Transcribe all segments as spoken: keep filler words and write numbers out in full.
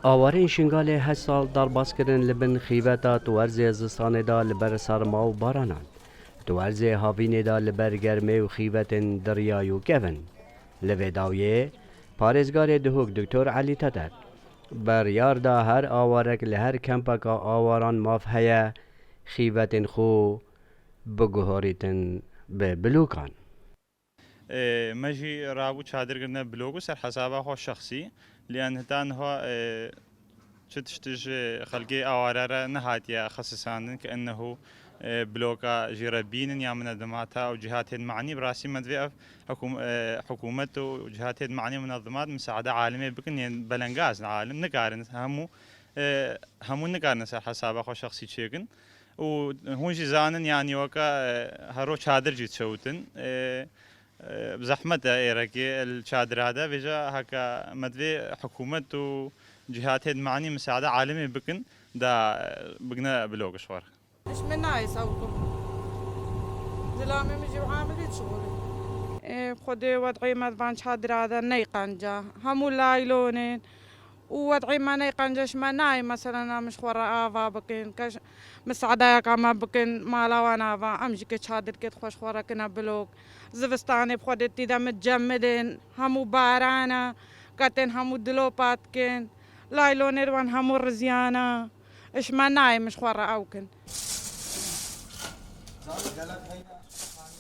Awarên Şingalê her sal derbas kirin li bin xîveta tuwerzê zistanê de li ber serma û baranan, tuwerzê havînê de li ber germê û xîvetên diryay û kevin. Li vê dawiyê, parêzgarê Duhok Doktor Elî Teter biryar da her awarek li her kempeka awaran maf heye xîvetên xwe biguherîtin bi blokan. Ê, me jî rabû çadir girine blok û ser hesaba xwe şexsî. Lê em heta niha, ê, çi tişt ji xelkê aware re nehatiye xesisandin ki ennehu, ê, bloka jê re bînin ya minedemata û cihatên manî. Bi rastî me divê ev hikûm-, ê, hikûmet û cihatên manî û minedemat misaade alimê bikin, yên belengaz in alim nikarin hemû, ê, hemû nikarin ser hesaba xwe şexsî çêkin. Û hûn jî zanin, yanî weke, e, hero çadir jî dişewtin. E, e, zehmet e êrekê li çadira de, vêca heke me divê hikûmet û cihatên manî misaade alimê bikin, da, e, bigine blok ji xwe re. Ji min nayê sewto. Zilamê min jî û amilî dişixulî. Ê, Xwedê wed'ê me di van çadira de neyqenca. Hemû laylonên û wed'ê me neyqence, ji me nayê, meselen, em ji xwe re ava bikin, ke ji misadeyeka me bikin, mala wan ava, em jî ke çadirkê di xwe ji xwe re kine blok. Zivistanê bi xwe dê tî de min cemidin, hemû barana, ke tên hemû dilopa dikin, laylonê wan hemû riziyana, ji me nayê min ji xwe re ew kin.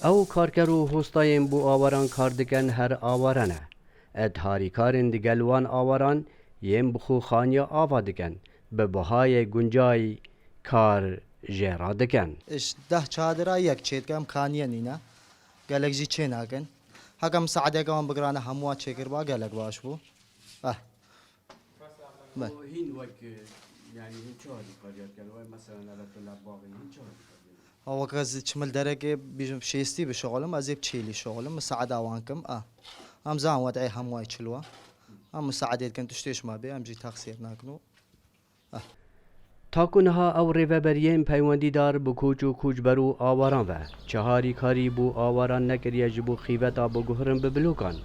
Ew karker û hostayên bo awaran kar dikin her aware ne. Ed harîkarên digel wan awaran yên bi xwe xaniya ava dikin, bi bihayê guncay kar jê re dikin. Ji deh çadira yek çêdike, em kaniye nîne. Gelek jî çênakin. Heke misaedeke wan bigirane hemû wan çêkiriba gelek baş bû. Eh. Be. Hîn wek, yanî hîn çi harîkariya dikin? Wek meselen eve tu leb baxê hîn çi harîkariya? Ha, wek ez çimil derekê bîjim şêstî bişixulim, ez ê bi çêlî şixulim, misaeda wan kim, a. Em zan wed'ê hemû ay çilwa. Em misaedê dikin, tiştê ji me bê, em jî texsîr nakin û, a. Ta ku niha ew rêveberiyên peywendîdar bi koç û koçber û awaran ve çi harîkarî bo awaran nekiriye ji bo xîveta biguhirin bi blokan.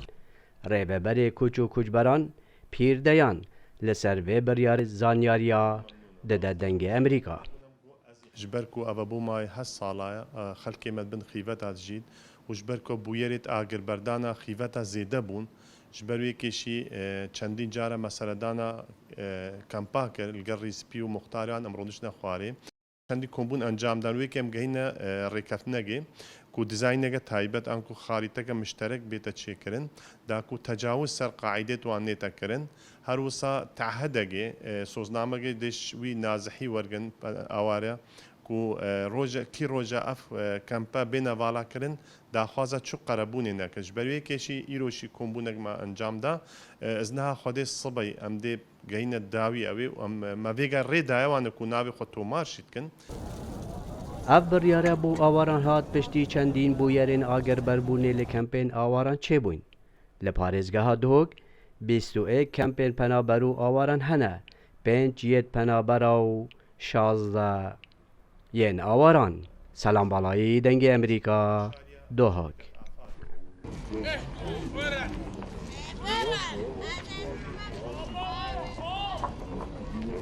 Rêveberê koç û koçberan Pîr Deyan li ser vê biryarê zanyariya dide Dengê Emerîka. Ji ber ku ev bû mayê heşt sala ye, xelkê me di bin xîveta dijîn û ji ber ku bûyerê di agirberdana xîveta zêde bûn, ji ber wê kêşî, e, çendîn cara meseledana, e, kampa kir, li gel Rîspî û Muxtariyan em rûniştine xwarê. Çendî kombûn encam dan wê ke em gehîne, e, rêkeftinekê ku dizayneke taybet an ku xarîteke mişterek bête çêkirin, da ku tecawuz ser qaîdê wan nête kirin. Her wisa teahidekê, e, soznamekê dê ji wî nazihî wergin, e, aware ku, e, roje, kî roja ev, e, kempe bêne valakirin, daxwaza çi qerebûnê nekir. Ji ber wê kêşî îro jî kombûnek me encam da. E, ez niha Xwedê sibey em dê gehîne dawî ew ê û em, me vêga rê daye wan ku navê xwe tomar jî dikin. Ev biryare bo awaran hat piştî çendîn bûyerên agirberbûnê li kempên awaran çêbûyn. Li parêzgeha Duhok bîst û êk kempên penaber û awaran hene, pênc yêt penabera û şazdeh yên awaran. Selam Balayî, Dengê Emerîka, Duhok.